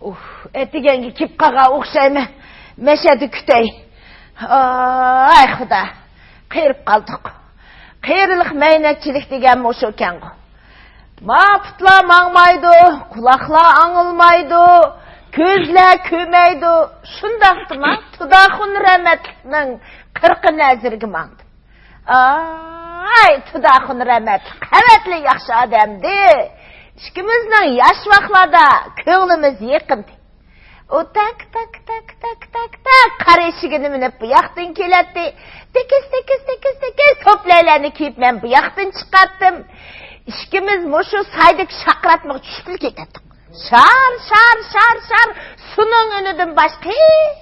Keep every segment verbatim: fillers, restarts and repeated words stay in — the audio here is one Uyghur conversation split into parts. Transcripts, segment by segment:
ئۇھ، ئەتىگەنگە كېلىپ قالغان ئوخشايمەن. مەشەدە كۈتەي. ئاي خۇدا، قېرىپ قالدۇق. قېرىلىق مەينەتچىلىك دېگەن مۇشۇكەنغۇ. ما پۇتلار ماڭمايدۇ، قۇلاقلار ئاڭلىمايدۇ، كۆزلەر كۆرمەيدۇ. شۇنداقتىما تۇداخۇن رەھمەتلىكنىڭ قىرىقى نەزىرىگە ماڭدىم. ئاي، تۇداخۇن رەھمەتلىك قەۋەتلىك ياخشى ئادەمدى. ئىككىمىزنىڭ ياش ۋاقلاردا كۆڭلىمىز يېقىندى. ئۇ تاك، تاك، تاك، تاك، تاك، تاك، قار ئېشىكىنى مىنىپ بۇ ياقتىن كېلەتتى. تېكىز، تېكىز، تېكىز، تېكىز توپلايلارنى كىيىپ مەن بۇ ياقتىن چىقاتتىم. ئىككىمىز مۇشۇ سايدىكى شاقىراتمىغا چۈشۈپلا كېتەتتۇق. شار، شار، شار، شار. سۇنىڭ ئۈنىدىن باشقا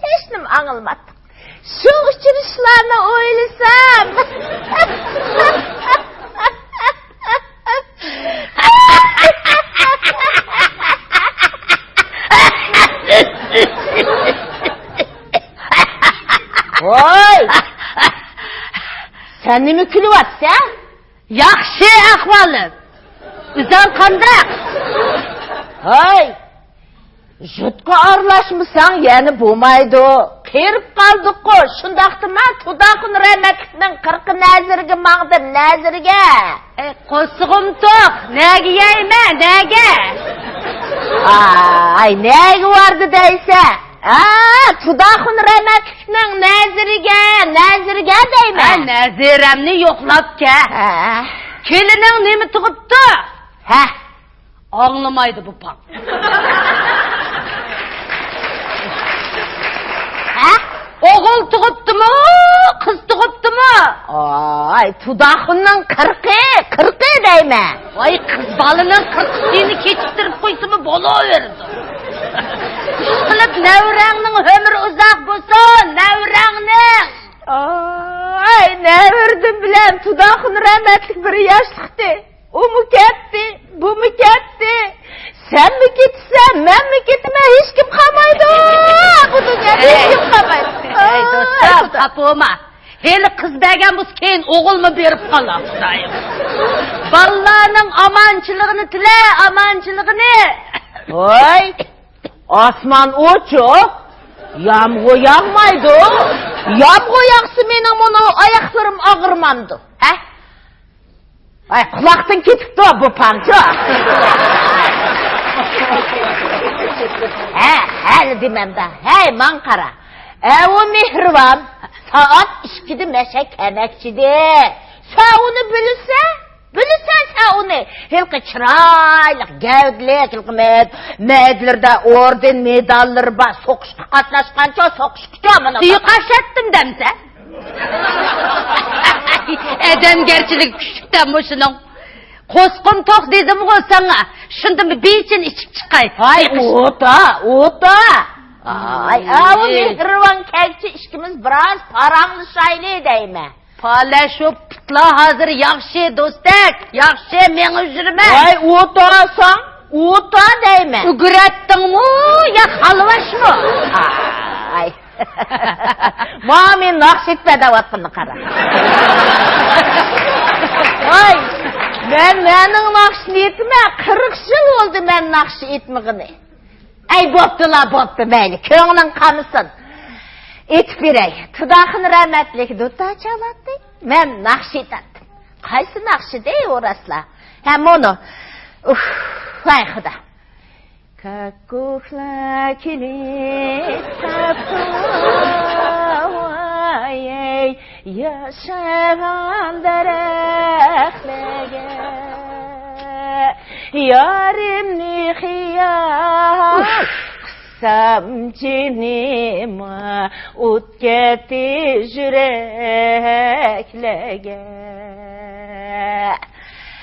ھېچنېمە ئاڭلىماتتۇق. شۇ ئۇچرىشىشلارنى ئويلىسام. ۋاي! سەن نېمە كۈلۈۋاتىسەن؟ ياخشى ئەھۋالىم. ئۆزۈڭ قانداق؟ ھاي! جۇتقا ئارىلاشمىساڭ يەنە بولمايدۇ. قېرىپ قالدۇققۇ، شۇنداقتىما تۇداخۇن رەھمەتلىكنىڭ قىرىقى نەزىرىگە ماڭدىم، نەزىرىگە. ئەي، قورسىقىم توق، نەگە يەيمەن، نەگە؟ ئاي، نەگە باردى دەيسەن؟ ھە، تۇداخۇن رەھمەتلىكنىڭ نەزىرىگە، نەزىرىگە دەيمەن. ھە، نەزىرەمنى يوقلاپ كەل. ھە. كېلىنىڭ نېمە تۇغۇپتۇ؟ ھە. ئاڭلىمايدۇ بۇ پاڭ. ھە؟ ئوغۇل تۇغۇپتىمۇ، قىز تۇغۇپتىمۇ؟ ئاي، تۇداخۇننىڭ قىرىقى، قىرىقى دەيمەن. ۋاي، قىز بالىنىڭ قىرىقى سېنى كېچىكتۈرۈپ قويسىمۇ بولۇۋېرىدۇ. ئىشقىلىپ نەۋرەڭنىڭ ئۆمرى ئۇزاق بولسۇن، نەۋرەڭنىڭ. ئاي، نەۋرىدىم بىلەن تۇداخۇن رەھمەتلىك بىر ياشلىقتى. ئۇمۇ كەتتى، بۇمۇ كەتتى. سەنمۇ كېتىسەن، مەنمۇ كېتىمەن، ھېچكىم قالمايدۇ. بۇ دۇنيادا ھېچكىم قالمايدۇ. ئەي، ئاي، دوستۇم، خۇدا. خاپا بولما. ھېلى قىز بەرگەن بولسا، كېيىن ئوغۇلمۇ بېرىپ قالار، خۇدايىم. بالىلارنىڭ ئامانچىلىقىنى تىلە، ئامانچىلىقىنى. ۋاي، ئاسمان ئوچۇق، يامغۇر ياغمايدۇ. يامغۇر ياغسا، مېنىڭ مۇنۇ ئاياقلىرىم ئاغرىمامدۇ؟ ھە؟ ۋاي، قۇلاقتىن كېتىپتۇ بۇ پانچا. ھە، ھەلى دېمەمدە. ھەي، ماڭا قارا. ئەۋۇ مېھرىبان، سائەت ئىككىدە مەشە كەلمەكچىدى. سەن ئۇنى بىلىسەن، بىلىسەن سەن ئۇنى. ھېلىقى چىرايلىق، گەۋدىلىك، ھېلىقى مەيد-، مەيدىلىرىدە ئوردېن، مېداللىرى بار، سوقۇشقا قاتناشقانچۇ، سوقۇشقىچۇ، مانا. سۇيۇقئاش ئەتتىم دەمسە. ئادەمگەرچىلىكى كۈچلۈكتە مۇشۇنىڭ. قورسىقىم توق دېدىمغۇ ساڭا. شۇندىمۇ بىچىنى ئىچىپ چىقاي. ھاي، ئوتا، ئوتا. ئاي، ئاۋۇ مېھرىبان كەلگۈچە ئىككىمىز بىراز پاراڭلىشايلى دەيمەن. پالەشوپ پۇتلار ھازىر ياخشى، دوستەك، ياخشى، مېڭە يۈرمە. ۋاي، ئوتۇرساڭ، ئوتۇر دەيمەن. ئۈگرەتتىڭمۇ يا خالۋاشمۇ؟ ئاي. ماڭا مېنى ناخشا ئېيتىپ دەۋاتقىنىنى قارا. ۋاي، مەن نەنىڭ ناخشىسىنى ئېيتىمەن؟ قىرىق يىل بولدى مەن ناخشا ئېيتمىغىنى. ئەي، بوپتۇلا، بوپتۇ، مەيلى، كۆڭلۈڭ قانىسۇن. ئېيتىپ بېرەي. تۇداخۇن رەھمەتلىك دۇتار چالاتتى. مەن ناخشا ئېيتاتتىم. قايسى ناخشىدى ئۇ راسلا؟ ھە، مۇنۇ. ئۇھ، ۋاي خۇدا. كاككۇكلار كېلىپ قاپتۇ، ۋاي، ياشاغان دەرەخلەرگە. يارىمنى خىيال قىلسام جېنىما، ئوت كەتتى يۈرەكلەرگە.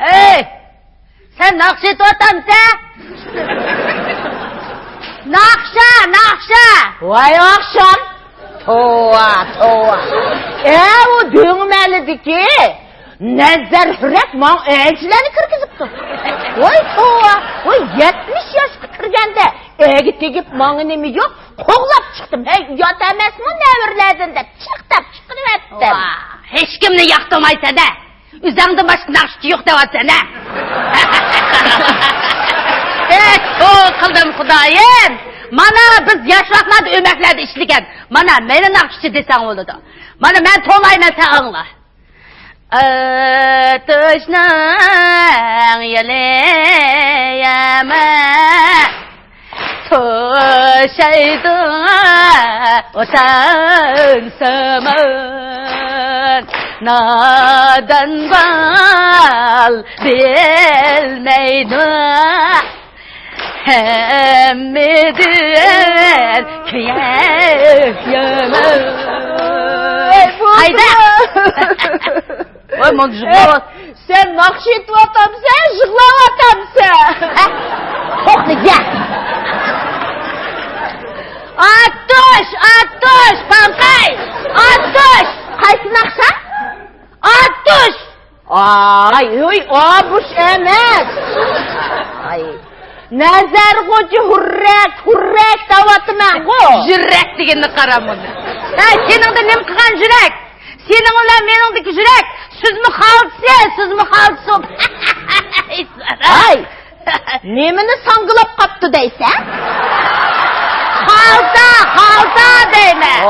ھەي! سەن ناخشا ئېيتىۋاتامسەن؟ ناخشا، ناخشا! ۋاي ئاخشام! توۋا، توۋا! ئە، ئۇ دۆڭمەلىدىكى نەزەر ھۆرەك ماڭا ئەلچىلەرنى كىرگۈزۈپتۇ. ۋاي توۋا! ۋاي يەتمىش ياشقا كىرگەندە ئەگە تېگىپ ماڭا نېمە يوق؟ قوغلاپ چىقتىم. ھەي، يات ئەمەسمۇ نەۋرىلەردىن دەپ چىق دەپ چىقىرىۋەتتىم. ۋاھ، ھېچكىمنى ياقتۇرمايسەن-ھە. ئۆزۈڭدىن باشقا ناخشىچى يوق دەۋاتىسەن-ھە. ھەي، توۋا قىلدىم خۇدايىم. مانا بىز ياشراقلاردا ئۆمەكلەردە ئىشلىگەن. مانا مېنى ناخشىچى دېسەڭ بولىدۇ. مانا مەن توۋلايمەن، سەن ئاڭلا. ئاتۇشنىڭ يېلى يامان، توشايدۇ ئوتان سامان. نادان بال بىلمەيدۇ ھەممىدىن كۈيەك يامان. ۋاي، بۇ قايدا؟ ۋاي، مانا يىغلاۋات. سەن ناخشا ئېيتىۋاتامسەن، يىغلاۋاتامسەن؟ ھە؟ توختىگە. ئاتۇش، ئاتۇش، پاڭقاي! ئاتۇش! قايسى ناخشا؟ ئاتۇش! ئاي، ھوي، ئابۇش ئەمەس. ئاي. نەزەر خوجا ھۈررەك، ھۈررەك دەۋاتىمەنغۇ. يۈرەك دېگەننى قارا مۇنى. ھە، سېنىڭدە نېمە قىلغان يۈرەك؟ سېنىڭ بىلەن مېنىڭدىكى يۈرەك سۈزمە خالتىسى، سۈزمە خالتىسى. ئاي. نېمىنى ساڭگىلاپ قاپتۇ دەيسەن؟ خالتا، خالتا دەيمەن.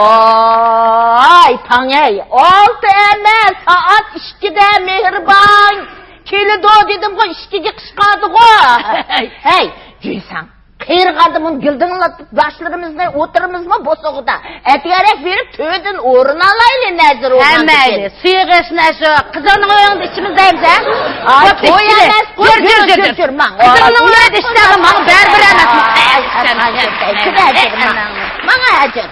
ۋاي، تاڭەي، ئالتە ئەمەس، سائەت ئىككىدە مېھرىبان كېلىدۇ دېدىمغۇ، ئىككىگە قىسقاردىغۇ. ھەي، جۈيسەڭ، قېرىغاندا بۇنى گىلدىڭلىتىپ باشلىرىمىزنى ئوتتۇرىمىزمۇ بوسۇغىدا. ئەتىگەنرەك بېرىپ تۆدىن ئورۇن ئالايلى، نەزىر ئورمان. ھەممەيلى، سۇيۇغا ئىشنى شۇ قىزىڭنىڭ ئۆيىڭدە ئىچىمىز دەيمىز، ھە؟ ئاي، بوپتۇ، توي كېلە. ئەمەسقۇ، يۈر، يۈر، يۈر، يۈر، يۈر. يۈر، ماڭ. قىزىڭنىڭ ئۆيىدە ئىشلەڭ، ماڭا بەرىبىر ئەمەس. ئاي، ئاي، ئاي، ئاي، ئاي، ئاي، ماڭا ھەجەت.